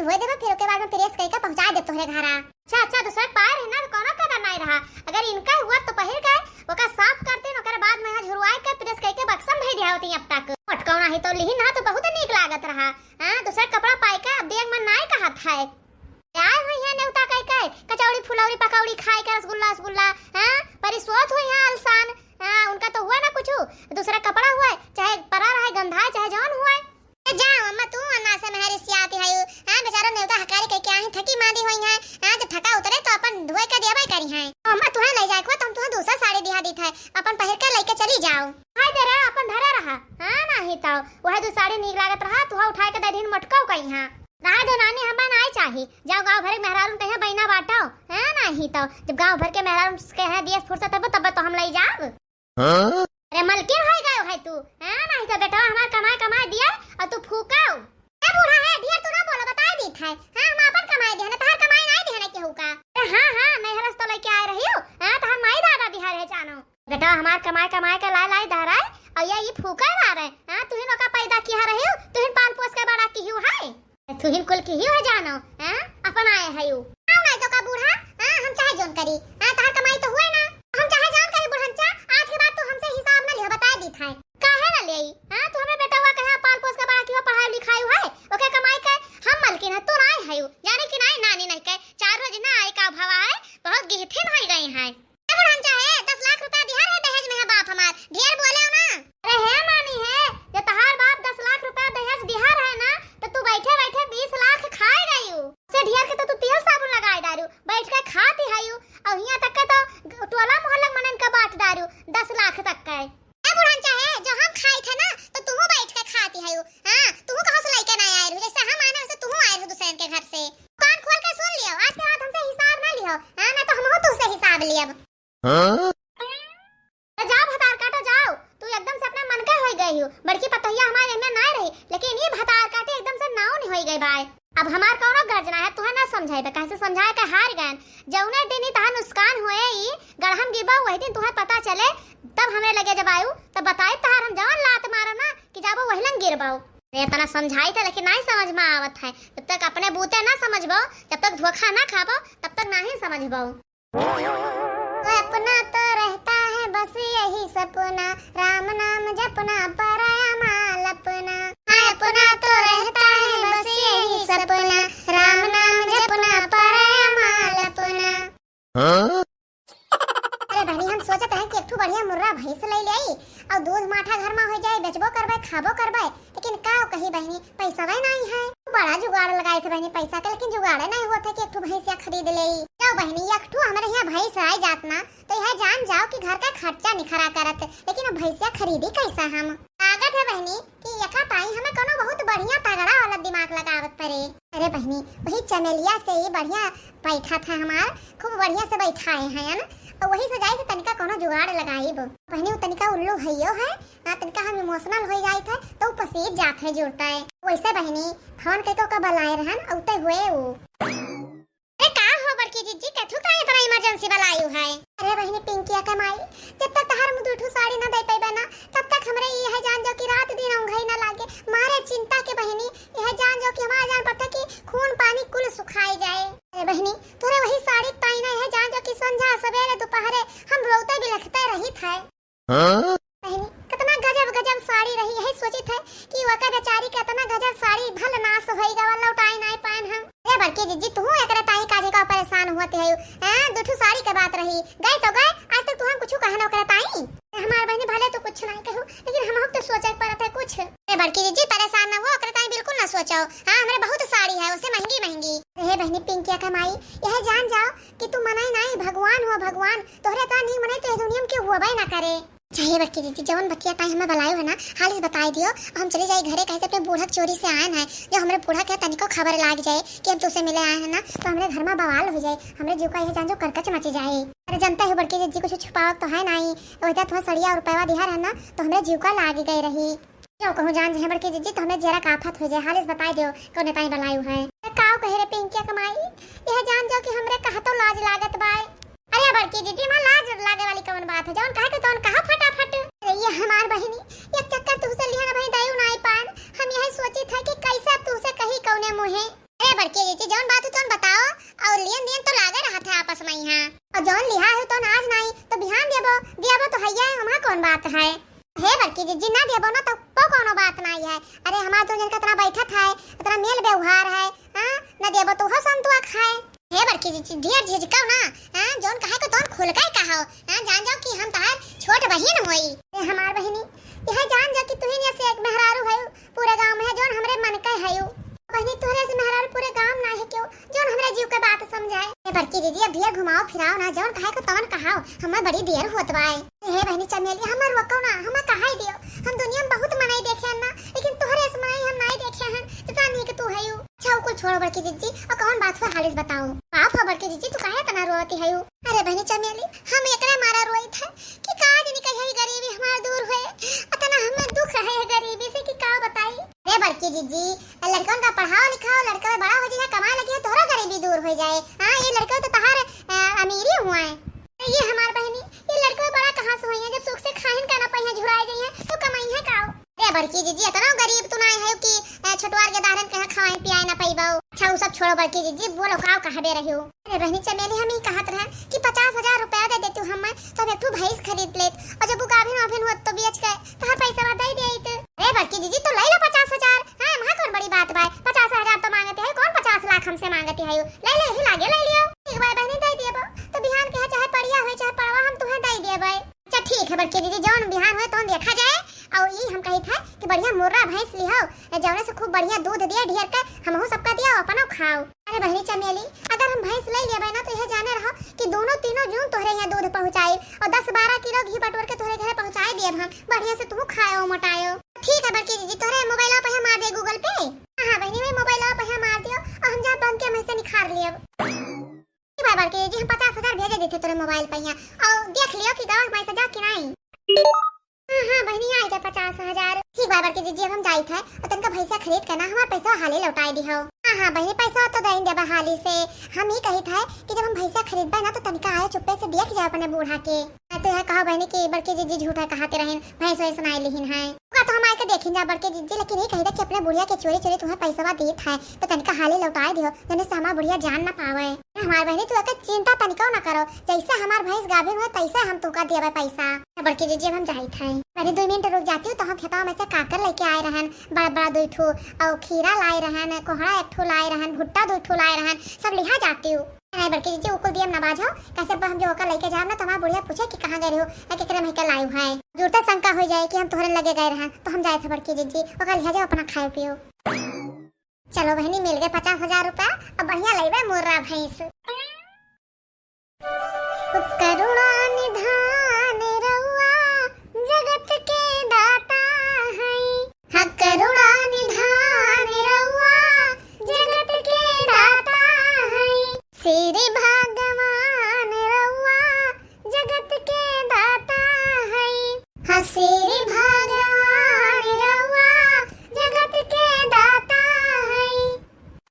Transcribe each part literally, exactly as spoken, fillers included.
धोए देबा, फिर ओके बाद में press कइके पहुँचा देब तोहरे घरा। अच्छा, अच्छा, दूसरा के पाए रही ना, तो कौनो कदर नाई रहा। अगर इनका हुआ तो पहिर के ओका साफ करते न, ओकरे बाद में यहाँ झुरवाए के press कइके बक्सा में धई दिया होती अब तक। मोटकौना ही तो लिही ना, तो बहुत नीक लागत रहा। हाँ, दूसरा कपड़ा पाए के अब देख मन नाई कहत है। आए हुई है नेवता कह के, कचौड़ी, फुलौड़ी, पकौड़ी खाए के, रसगुल्ला, रसगुल्ला, हाँ, परी सोत हुई है अलसान, हाँ, उनका तो हुआ ना कुछ, दूसरा कपड़ा हुआ, चाहे परा रहे, गंधाए, चाहे जौन हुआ। ए, जाओ अम्मा, तू अन्ना से मेहरी सियाती है, हाँ, बेचारो नेवता हकारी कह के आई, थकी मांदी हुई है, हाँ, जब थका उतरे तो अपन धोए के देबे करी है। अम्मा, तुहे ले जाए को, तो हम तुहे दूसरा साड़ी दिहा दीत है, अपन पहिर के लेके चली जाओ। हाय दे रे, अपन धरे रहा, हाँ, नाही तो वह दू साड़ी नीक लागत रहा, तुहा उठाए के दे दिन मोटकाऊ कही, हाँ। रहा दो नानी, हमें नाई चाही। जाओ गाँव भर के मेहरारून कहिया बहिना बाटो, है नाही तो। जब गाँव भर के मेहरारून कहे दिए फुर्सत है तब तो हम लई जाब। हाँ? अरे मलकिन होई गयो है तू, है नाही तो बेटवा हमार कमाए कमाए दिया और तू फूकाओ। ए बूढ़ा है, ढेर तू ना बोलो, बताई दीत है। हाँ, हम अपन कमाए दिया ना, तहार कमाए नाई दिया ना केहू का। अरे हाँ, हाँ, नैहरस तो लेके आए रही हो। हाँ, तहार माई दादा दिहा रहे जानो। बेटा, हमार कमाए कमाए के लाए लाए धराए, और ये, ये फूके मारे, हाँ, तुहिन ओका पैदा किहा रही हो, तुहिन पाल पोस के बड़ा किहू है, तुहिन कुल किहू है जानो, हाँ, अपन आए है यू। आओ नहीं तो का बूढ़ा, हाँ, हम चाहे जोन करी, हाँ, तहार कमाई तो हुए ना, हम चाहे जोन करी बुढ़नचा, आज के बाद तू हमसे हिसाब ना लियो, बताए दी था। काहे ना ले आई, हाँ, तू हमें बेटवा कहे पाल पोस के बड़ा किहू, पढ़ाई लिखाई है, ओके कमाई के हम मलकिन है, तू ना आई है यू, जाने कि नहीं, नानी नहीं के, चार रोज ना आई का भवा है, बहुत गिहथिन हो गई है। ए बुढ़न चाहे दस लाख रुपया दिहा रहे दहेज में है बाप हमार, ढेर बोले हो ना। अरे हे नानी हे, जे तहार बाप दस लाख रुपया दहेज दिहा रहे ना, तो तू बैठे बैठे बीस लाख खाए गयू। से ढेर के तो तू तेल साबुन लगाए दारू, बैठ के खाती हयू, और हियां तक के तो टोला मोहल्ला मनन का बांट दारू दस लाख तक के। ए बुढ़न चाहे जो हम खाई थे ना, तो तू बैठ के खाती हयू। हाँ, तू कहाँ से लेके ना आए रहू, जैसे हम आए ना वैसे तू आए रहू दूसरे के घर से। कान खोल के सुन लियो, आज के बाद हमसे हिसाब ना लियो, हाँ, ना तो हमहू तुमसे हिसाब लियब। हाँ? तो जाओ भतार काटो जाओ, तू एकदम से अपने मन का होई गई हो। बड़की पतोहिया हमारे एमे ना रही, लेकिन ये भतार काटे एकदम से नाउन होई गई बाय। अब हमार कौनो गर्ज ना है, तुहे ना समझाई बे, कैसे समझाए के हार गए। जौने दिन ही तहार नुकसान हुए ई गढ़म गिरबा, वही दिन तुहे पता चले, तब हमरे लगे जब आयु, तब बताई तहार हम जवन लात मारो ना कि जाबो वही लन गिरबाऊ। अरे इतना समझाई था, लेकिन नहीं समझ में आवत है। जब तक अपने बूते ना समझबो, जब तक धोखा ना खाबो, तब तक नहीं समझबो। वो अपना तो रहता है बस यही सपना, राम नाम जपना पराया माल अपना। हाँ, अपना तो रहता है बस यही सपना, राम नाम जपना पराया माल अपना। हाँ? अरे बहनी, हम सोचत हैं कि एक ठो बढ़िया मुर्रा भैंस ले ले आई और दूध माठा घर में हो जाए, बेचबो करबे, खाबो करबे, लेकिन का कही बहनी, पैसा वही नहीं है। बड़ा जुगाड़ लगाए थे बहनी पैसा के, लेकिन जुगाड़े नहीं हुआ था कि एक ठो भैंसिया खरीद ले। जाओ बहनी, एक ठो हमारे यहाँ भैंस आए जात ना, तो यह जान जाओ कि घर का खर्चा निखरा करत, लेकिन अब भैंसिया खरीदी कैसा हम? लागत है बहनी कि एका ताई हमें कोनो बहुत बढ़िया तगड़ा वाला दिमाग लगावत पड़े। अरे बहनी, वही चमेलिया से ही बढ़िया बैठा था हमार, खूब बढ़िया से बैठाए हैं, और वही से जाए थे तनिका कोनो जुगाड़ लगाई। बहनी, वो तनिका उल्लू हइयो है, हाँ, तनिका हम emotional हो जाइत है, तो उ पसीज जात है जुड़ता है। वैसे बहिनी, फोन कइके ओका बलाए रहन, अउते हुए उ। अरे का हो बड़की जिज्जी, कथू का इतना emergency बलायु है? अरे बहिनी पिंकिया के माई, जब तक तहार मुँह दुठू साड़ी ना दे पइबे ना, तब तक हमरे यह जान जाओ कि रात दिन औंघई ना लागे। मारे चिंता के बहिनी, यह जान जाओ कि हमारा जान पड़ता कि खून पानी कुल सुखाई जाए। अरे बहिनी, तोरे वही साड़ी ताई ना, यह जान जाओ कि संझा सवेरे दोपहरे हम रोते बिलखते रहित है। हाँ? बहिनी, कितना गजब गजब साड़ी रही, यही सोचित है कि वका बेचारी के इतना गजब साड़ी भल नाश होई गवा, लौटाई नाई पाएन हम। अरे बड़की जिज्जी, तू एकरे ताई काजे का परेशान हुआ थे हो? हैं, दुठू साड़ी के बात रही, गए तो गए, आज तक तू हम कुछ कहना ओकरे ताई। हमार बहिनी भले तो कुछ नहीं कहू, लेकिन हम तो सोचे के पड़त है कुछ। अरे बड़की जिज्जी, परेशान ना हो, ओकरे ताई बिल्कुल ना सोचो। हाँ, हमरे बहुत साड़ी है, उसे महंगी महंगी। अरे बहिनी पिंकिया के माई, यह जान जाओ कि तू मनई नहीं, भगवान हुआ भगवान, तोहरे इतना नीक मनई तो ये दुनिया में केहू हुआ ना करे। चाहे बड़की जिज्जी, जवन बतिया ताई हमें बलायो है ना, हालिस बताई दियो, हम चली जाई घरे, कहे से अपने बूढ़ा के चोरी से आयन है, जो हमरे बूढ़ा के तनिको खबर लाग जाए कि हम तुसे मिले आए हैं ना, तो हमरे घर में बवाल हो जाए, हमरे जीव का यह जान जो करकच मची जाए। अरे जनता हो बड़की जिज्जी, कुछ छुपावक तो है नहीं, वैसे तुम्हें सड़िया और पैवा दिहा रहन ना, तो हमरे जीव का लाग गए रही। जो कहूँ जान जे बड़की जिज्जी, तो हमरे जरा का आफत हो जाए, हालिस बताई दियो, कौन ताई बलायु है। काव कहे रे पिंकिया के माई, यह जान जाओ कि हमरे कहा तो लाज लागत बाय। अरे बड़की जिज्जी, माँ लाज लागे वाली कौन बात है, जौन कहे के तौन कहा फटाफट। अरे ये हमार बहिनी, एक चक्कर तुहसे लिया ना बहिनी, दयू ना आई पान। हम यही सोचित है कि कैसे अब तुहसे कही कौने मुँहे। अरे बड़की कौन बात है? हे बड़की जिज्जी, ना देबो ना तो कौनो बात नाहीं है। अरे हमार दुइ जन का इतना बैठत है, इतना मेल व्यवहार है, हाँ, ना देबो तो उहो संतुआ खाए। हे बड़की जिज्जी, ढेर झिझकाओ ना, हाँ, जौन कहे को तौन खुल के कहो, हाँ, जान जाओ कि हम तहार छोट बहिन होई। ए हमार बहिनी, यह जान जा कि तुहिन से एक मेहरारू है पूरे गाँव में, है जौन हमरे मन के है। बहिनी, तोहरे से मेहरारू पूरे गाँव में ना है केहू जौन हमरे जीव के बात समझाए। ए बड़की जिज्जी, अब ढेर घुमाओ फिराओ ना, जौन कहे को तौन कहाओ, हमें बड़ी देर होत बाए। हे बहिनी चमेली, हमें रोको ना, हमें कहाई दियो। हम दुनिया में बहुत मनई देखे हन ना, लेकिन तोहरे ऐसे मनई हम नाई देखे हन, जितना नीक तू हयू। अच्छा, उ कुल छोड़ो बड़की जिज्जी, और कौन बात हो हालिस बताओ। बाप हो बड़की जिज्जी, तू काहे इतना रोती हयू? अरे बहिनी चमेली, हम एकरे मारा रोइत है कि का जानी कहिया ई गरीबी हमार दूर होए, इतना हमें दुख है ये गरीबी से कि का बताई। अरे बड़की जिज्जी, लड़कन का पढ़ाओ लिखाओ, लड़का बड़ा हो जाए, कमाए लगे, तोहरा गरीबी दूर हो जाए। हाँ, ये लड़का तो तहार, अ, अमीरी हुआ है। ये हमार बहिनी, ये लड़का बड़ा कहाँ से हुई है, जब सुख से खाहिन का ना पहिया झुराए जाइए, तो कमाई है का? अरे बड़की जिज्जी, इतना गरीब तो ना है कि, अ, छोटवार के दारन कहाँ खवाए पियाए ना पइबो। अच्छा, वो सब छोड़ो बड़की जिज्जी, बोलो का कहबे रही हो? अरे बहिनी चमेली, हम ई कहत रहन कि पचास हजार रुपया दे देतू हमें, तो हम एक ठो भैंस खरीद लेत, और जब वो गाभिन वाभिन हुआ तो बेच के तोहर पैसा दे देत। अरे बड़की जिज्जी, तो ले लो पचास हजार, हाँ, वहाँ कौन बड़ी बात बाय? पचास हजार तो मांगते है, कौन पचास लाख हमसे मांगते है? ले ले, यही लागे ले लियो। ठीक बाय बहिनी, दे दिए बा, तो बिहान के है, चाहे पड़िया होए, चाहे पड़वा, हम तुम्हें दे दिए बाय। अच्छा ठीक है बड़की जिज्जी, जौन बिहान होए तौन देखा जाए। और ई हम कही था कि बढ़िया मुर्रा भैंस लिहो, जौने से खूब बढ़िया दूध दिए, ढेर के हमहू सबका दिया, अपनो खाओ। अरे बहिनी चमेली, अगर हम भैंस ले लेबे ना तो यह जाने रहो कि दोनों तीनों जून तोहरे यहाँ दूध पहुँचाई और दस बारह किलो घी बटोर के तोहरे घरे पहुँचाई दिए हम, बढ़िया से तू खायो मोटायो। ठीक है बड़की जिज्जी, तोहरे मोबाइल पे हम मार दे Google Pay। हाँ हाँ बहिनी, वही मोबाइल पे हम मार दियो और हम जा बंके में से निखार लियो। ठीक बा बड़की जिज्जी, हम पचास हजार भेजे देते तोरे मोबाइल पे यहाँ, और देख लियो कि गवा भैंस जा कि नहीं। हाँ हाँ बहिनी, आई गए पचास हजार। ठीक बा बड़की जिज्जी, अब हम जाइत है और तनका भैंसा खरीद के ना हमार पैसा हाली लौटाई दिहो। हाँ हाँ बहिनी, पैसा तो दे देबा हाली से। हम ही कही था कि जब हम भैंसा खरीदबे ना तो तनिका आयो चुप्पे से देख जाओ अपने बूढ़ा के। मैं तो यह कहो बहिनी कि बड़की जिज्जी झूठा कहते रहन, भैंस वैस नाई लिहिन है। का तो हम आए के देखिन जा बड़की जिज्जी, लेकिन ये कही था कि अपने बुढ़िया के चोरी चोरी तुम्हें पैसा दीत है, तो तनिका हाली लौटाई दिहो, जने से हमार बुढ़िया जान ना पावे। हमार बहिनी, तू एकर चिंता तनिको न करो, जैसे हमार भैंस गाभिन हुए, तैसे हम तुका देबे पैसा। बड़की जिज्जी, अब हम जाइत हई। अरे, दुइ मिनट रुक जाती हूँ, तो हम खेतवा में से काकर लेके आए रहन, बड़ा बड़ा दुइ ठो, और खीरा लाए रहन, कोहड़ा एक ठो लाए रहन, भुट्टा दुइ ठो लाए रहन, सब लिहा जाती हूँ। नहीं बड़की जिज्जी, उकुल दियम ना बाझो, कैसे अब हम जो ओकर लेके जाब ना, तो हमार बुढ़िया पूछे कि कहाँ गए रहो, या केकरे में के लायू है। जरूरत शंका हो जाए कि हम तोहरे लगे गए रहन, तो हम जाए थे बड़की जिज्जी, ओकर लिहा जाओ, अपना खाए पियो। चलो बहिनी, मिल गए पचास हजार रुपया, अब बढ़िया लेबे मुर्रा भैंस। करुणा निधान रउआ जगत के दाता हैं। हाँ, करुणा निधान रउआ जगत के दाता हैं। श्री भगवान रउआ जगत के दाता हैं। हाँ, श्री भगवान रउआ जगत के दाता हैं।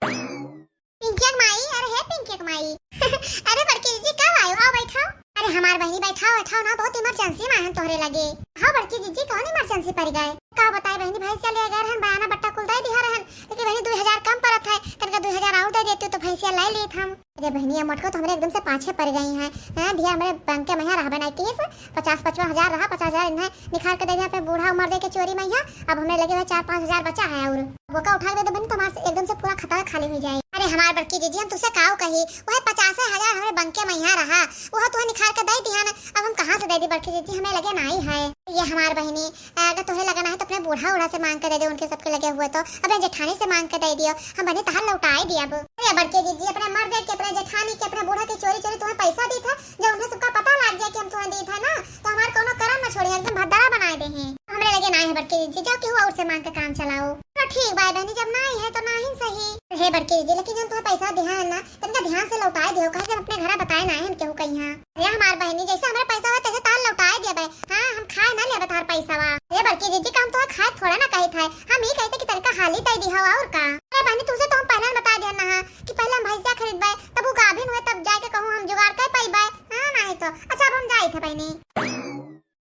पिंकिया के माई, अरे हे पिंकिया के माई। अरे बड़की जिज्जी, कब आयो? आओ बैठाओ। अरे हमार बहिनी, बैठाओ, बैठाओ ना, बहुत emergency में आए हैं तोहरे लगे। हाँ बड़की जिज्जी, कौन emergency पड़ गए? का बताए बहिनी, भैंसिया ले गए रहन, बयाना बट्टा कुल दे दिया रहन, लेकिन बहिनी दुइ हजार कम पड़त है, तनका दुइ हजार और दे देती तो भैंसिया ले लेत हम। अरे बहिनी, ये मोटको तो हमरे एकदम से पाछे पड़ गई हैं। हैं, ढेर हमरे बैंक के महिया रहबे नहीं किस, पचास पचपन हजार रहा, पचास हजार इन्हें निकाल के दे दिया पे बूढ़ा उम्र दे के चोरी महिया। अब हमें लगे हुए चार पाँच हजार बचा है और वो का उठा के दे दे बहिनी, तो हमारे से एकदम से पूरा खाता खाली हो जाए। अरे हमार बड़की जिज्जी, हम तुझसे काव कही, वह पचास हजार हमरे बैंक के महिया रहा, वह तुम्हें निकाल के दे दिया ना। अब हम कहाँ से दे दी बड़की जिज्जी, हमें लगे नहीं है। ये हमार बहिनी, अगर तोहे लगा ना है तो अपने बूढ़ा उढ़ा से मांग के दे दे, उनके सबके लगे हुए तो अपने जेठानी से मांग के दे दियो, हम बहिनी तहार लौटाए दिया अब। अरे बड़की जिज्जी, अपने मर्दे के, अपने जेठानी के, अपने बूढ़ा के चोरी चोरी तुम्हें पैसा दी था, जब उन्हें सबका पता लग जाए कि हम तुम्हें दी था ना, तो हमार कोनो करम न छोड़े, एकदम भद्दड़ा बनाए दे हैं। हमरे लगे ना है बड़की जिज्जी, जाओ केहू और से मांग के काम चलाओ। तो ठीक बा बहिनी, जब ना है तो ना ही सही। हे बड़की जिज्जी, लेकिन जब तुम्हें पैसा दिया है ना, तनिका ध्यान से लौटाए दियो, काहे से हम अपने घरा बताए ना है केहू कहीं। अरे हमार बहिनी, जैसे हमरे पैसा होए तैसे ताल लौटाए देबे। हाँ, हम खाए ना लेबे तार पैसा वा। अरे बड़की जिज्जी, का हम तोहे खाए थोड़ा ना कही था, हम ही कहते कि तनिका हाली दे दी हो और का। अरे बहिनी, तुझसे तो हम पहले बता दिया ना कि पहले हम भैंसिया खरीदबे, तब वो गाभिन हुए तब जाके कहूँ हम जुगाड़ कर पाइबे। हाँ, नहीं तो। अच्छा, अब हम जाई थे बहिनी।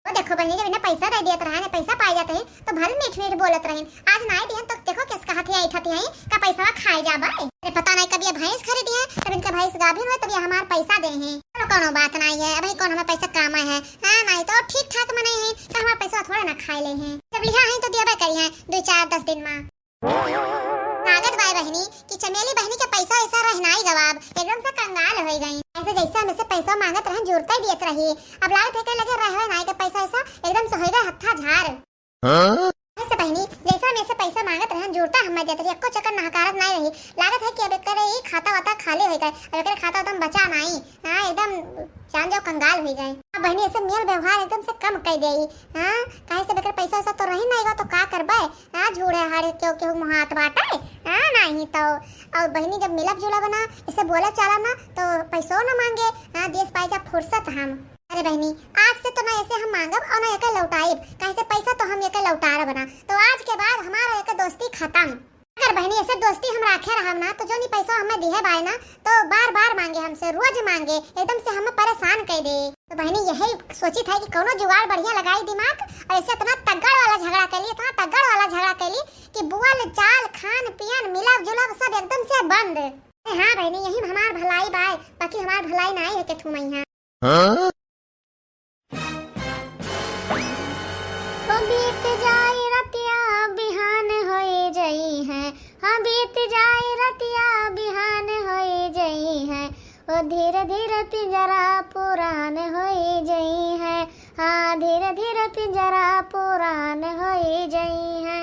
वो देखो बहिनी, जब इन्हें पैसा दे दिया रहा है, पैसा पाए जाते हैं तो भल मीठ मीठ बोलत रही। आज नाई दिहन तो देखो किस कहा थी आई था थी आई का पैसा खाए जाबे। अरे पता नहीं कब ये भैंस खरीदी है, तब इनका भैंस गाभिन हुए तब ये हमार पैसा दे हैं। चलो कोनो बात नहीं है, अभी कौन हमें पैसा काम है। हाँ, नहीं तो ठीक ठाक मने हैं, थोड़े ना खाए ले हैं। जब लिहा है तो दियाबे करी है दो चार दस दिन मा। लागत बाय बहिनी कि चमेली बहिनी के पैसा वैसा रह नाई गवाब, एकदम से कंगाल होई गई। ऐसे जैसे हमसे पैसा मांगत रहन, जुरता ही दियत रही। अब लागत है के लगे रहवे नाई के पैसा वैसा, एकदम से होई गए हत्था झार। हाँ? ऐसे बहिनी, जैसे हमसे पैसा मांगत रहन, जुरता हमें देत रही, एको चक्कर नहकारत नाई रही। लागत है कि अब एकरे ई खाता वाता खाली होई गए, अब एकरे खाता वाता में बचा नाई। हाँ, एकदम जान जाओ कंगाल होई गए। अब बहिनी ऐसे मेल व्यवहार एकदम से कम कर देई। हाँ, काहे से बेकर पैसा वैसा तो रही नाई गो, तो का करबे? हाँ, झूठे हाड़े केहू केहू मुहात बाटे। हाँ, नाहीं तो। और बहिनी जब मिलब जुलब ना, इसे बोला चाला ना, तो पैसो ना मांगे। हाँ, देश पाई जा फुर्सत हम। अरे बहिनी, आज से तो ना ऐसे हम मांगब और ना एके लौटाइब, काहे से पैसा तो हम एके लौटारब ना। तो आज के बाद हमारा एके दोस्ती खत्म। अगर बहिनी ऐसे दोस्ती हम राखे रहब ना, तो जोनी पैसा हमें दिहे बाय ना, तो बार बार मांगे हमसे, रोज मांगे, एकदम से हमें परेशान कर दे। तो बहिनी यही सोचित है कि कौनो जुगाड़ बढ़िया लगाई दिमाग, और ऐसे इतना तगड़ वाला झगड़ा कर ली, इतना तगड़ वाला झगड़ा कर ली कि बोल चाल, खान पियन, मिलब जुलब सब एकदम से बंद। अरे हाँ बहिनी, यही में हमार भलाई बाय, बाकी हमार भलाई नाई है के थू मैया। हाँ? ओ बीत जाई रतिया बिहान होई जई है, हाँ बीत जाई रतिया बिहान होई जई है, ओ धीरे धीरे पिंजरा पुरान होई जई है, हाँ धीरे धीरे पिंजरा पुरान होई जई है।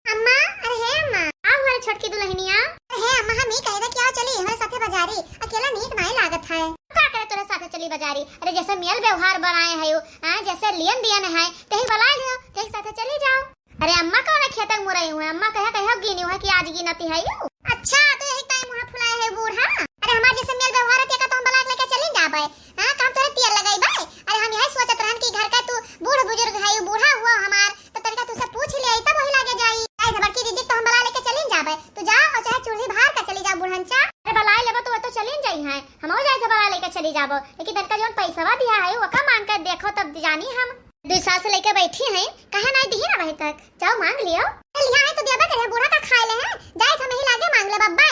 अम्मा, अरे हे अम्मा। का हुआ रे छोटकी दुल्हनिया? अरे हे अम्मा, हम ई कहे रहे कि आओ चली हमरे साथे बाजारी, अकेला नीक नाई लागत है। का करे तोरे साथे चली बाजारी? अरे जैसे मेल व्यवहार बनाए है, हाँ, जैसे लियन दियन है, तेही बलाय लियो, तेही साथे चली जाओ। अरे अम्मा कौन खेते मुरई हुए, अम्मा कहे कहे गिनी हुए कि आज गिनती है यू। अच्छा, तो यही टाइम वहाँ फुलाए है बूढ़ा। अरे हमार जैसे मेल व्यवहार है, तेका तो हम बलाय लेके चली जाबे। हाँ, काम तोरे तेल लगाई बे। अरे हम यही सोचत रहन कि घर का तू बूढ़ बुजुर्ग है, यू बूढ़ा हुआ हमार, तो तनिका तुसे पूछ ले, तब वही लागे जाई। जाए थे बड़की दीदी, तो हम बलाय लेके चलिन जाबे। तू जा और चाहे चूल्ही बार का चली जा बुढ़नचा। अरे बलाय लेबो तो वो तो चलिन जाई है, हम हो जाए थे बलाय लेके चली जाबो, लेकिन तनिका जौन पैसवा दिया है वो का मांग के देखो तब जानी हम। दो साल से लेके बैठी हैं, कहे नाई दिही ना अभी तक, जाओ मांग लियो। अरे लिया है तो देबे करे, बूढ़ा का खाए ले है, जाए थे हम यही लागे मांग ले बब्बा।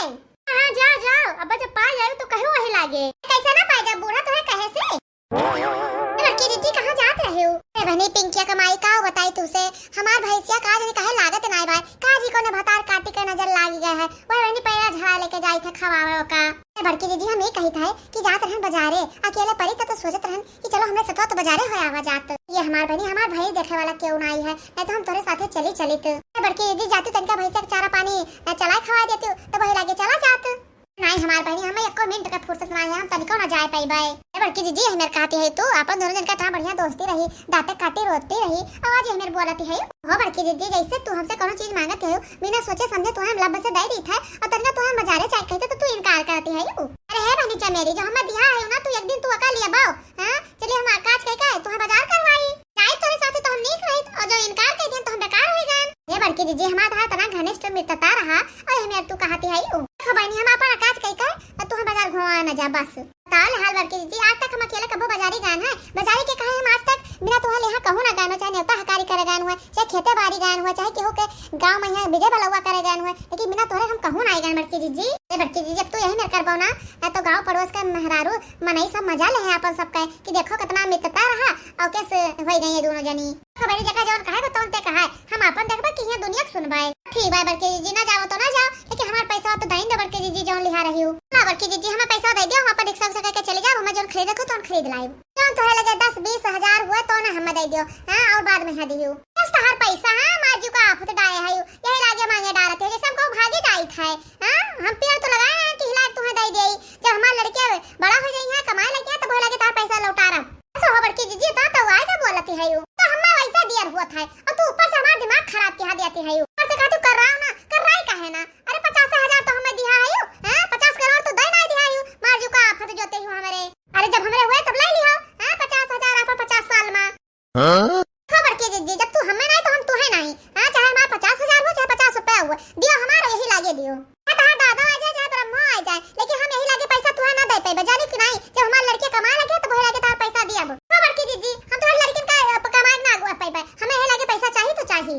हाँ जा जाओ, अब जब पा जाए तो कहो वही लागे। कैसे ना पाए जा बूढ़ा तो है कहे से। ए बड़की दीदी, कहाँ जात रहे हो? ए बहनी पिंकिया कमाई का बताई तुसे, हमार भैंसिया का जाने काहे लागत नाय बा, का जी कोने भतार काटी के नजर लागी गए है, वह बहनी पैरा झड़ा लेके जाई थे खवावे ओका। ए बड़की दीदी, हम ये कही था कि जात रहन बाजारे, अकेले परी त तो सोचत रहन कि चलो हमरे सथवा तो बाजारे हो आवा जात। ये हमार बहनी, हमार भाई देखे वाला केहू नाई है, नहीं तो हम तोरे साथे चली चलित। ए बड़की दीदी, जाती तनिका भैंसिया के चारा पानी, अ, चलाए खवाए देती, तो वही लागे चला जात। नाई हमार बहनी, हमें एको मिनट के फुर्सत नाई है, हम तनिको ना जाए पाइबे। ए बड़की जीजी, हमें कहती है तू, अपन दोनों जन का इतना बढ़िया दोस्ती रही, दांते काटी रोती रही, और आज हमें बोलती है। हो बड़की जीजी, जैसे तू हमसे कोनो चीज मांगत है, बिना सोचे समझे तू हम लब से दे दी थे, और तनिका तू हम बाजारे जाए कहते तो तू इनकार करती है। अरे हे बहनी चमेली, जो हमें दिया है ना, तू एक दिन तू अका लिया बाओ, हाँ? चलिए हम काज कह के तू हम बाजार करवाई। जाए तोरे साथे तो हम नीक रहित, और जो इनकार कह दिया तो हम बेकार हो गए। हे बड़की जीजी, हमार तहार तना घनिष्ठ मित्रता रहा, और हमें तू कहती है यू। देखो बहनी, हम अपन काज कई कर, और तू हम बाजार घुमा न जा बस। बताओ ले हाल बड़की जीजी, आज तक हम अकेले कबो बाजारी गए हैं? बाजारी के कहे हम आज तक बिना तुहार लेहा कहूँ ना गए, चाहे नेवता हकारी करे गए हुए, चाहे खेते बारी गए हुए, चाहे केहू के गाँव में यहाँ विजय बलौआ करे गए हुए, लेकिन बिना तोहरे हम कहूँ ना गए बड़की जीजी। ए बड़की जीजी, अब तू यही मेर करबो ना, ना तो गाँव पड़ोस के मेहरारू मनई सब मजा ले हैं अपन सबके कि देखो कितना मित्रता रहा और कैसे हो गई ये दोनों जनी। खबरी जगह जौन कहे को तौन ते कहा है, हम आपन देखबे कि हियां दुनिया के सुनबे। ठीक बा बड़की जीजी, ना जाओ तो ना जाओ, लेकिन हमार पैसा तो दइन दो बड़की जीजी, जौन लिहा रही हो। ना बड़की जीजी, हमें पैसा दे दियो, हम अपन रिक्शा उक्शा करके चले जाओ, हमें जौन खरीदे को तौन खरीद लाइब। जौन तोहरे लगे दस बीस हजार हुए तो ना हमें दे दियो, हाँ, और बाद में यहाँ दियो। बस तोहार पैसा, हाँ, मार जू का आफत डाए है, यही लागे मांगे डारत है, जैसे हमको भागी जाइत है, हाँ, हम पेड़ तो लगाए हैं कि हिला के तुम्हें दे दे, जब हमार लड़के बड़ा हो जाई हैं, कमाए लगे हैं, तब वही लागे तोहार पैसा लौटारब। ऐसा हो बड़की जीजी, ता तो आए का बोलती है यू। तो हम्मा वैसा दियर हुआ था, और तू ऊपर से हमारा दिमाग खराब किया देती है यू। ऊपर से कहती कर रहा हूँ ना, कर रहा ही काहे ना? अरे पचास हजार तो हमें दिया है यू, हैं? पचास करोड़ तो दे ना दिया है यू, मार जू का आफत जोते हूँ हमारे। अरे जब हमारे हुए तब ले लिया, हैं? पचास हजार आप पचास साल में। हाँ? हो बड़की जीजी, जब तू हमें नहीं तो हम तुहे नहीं, हाँ? चाहे हमारा पचास हजार हो चाहे पचास रुपया हुआ, दियो हमारा यही लागे दियो। हाँ, तहार दादा आ जाए, चाहे ब्रह्मा आ जाए, लेकिन हम यही लागे पैसा तुहे ना दे पाइबे, जानी कि नहीं? जब हमार लड़के कमाए लगे, तो वही लागे तहार पैसा दिया अब। हाँ, बड़की जीजी, हम तोहर लड़किन का, अ, कमाए ना अगुआ पाइबे, हमें यही लागे पैसा चाही तो चाही।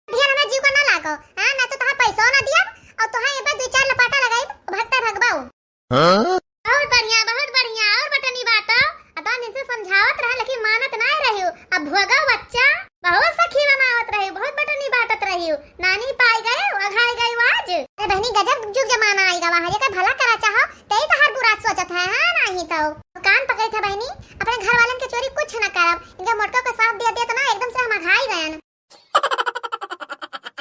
ध्यान में जीव को ना लागो, हाँ, ना तो तहार पैसा ना दिया, और तोहार ये बार दो चार लपाटा लगाई, भगता भगबाऊ। हाँ? बहुत बढ़िया, बहुत बढ़िया। और बटनी बात, अतन दिन से समझावत रहा, लेकिन मानत ना रहे। हो गवा बच्चा?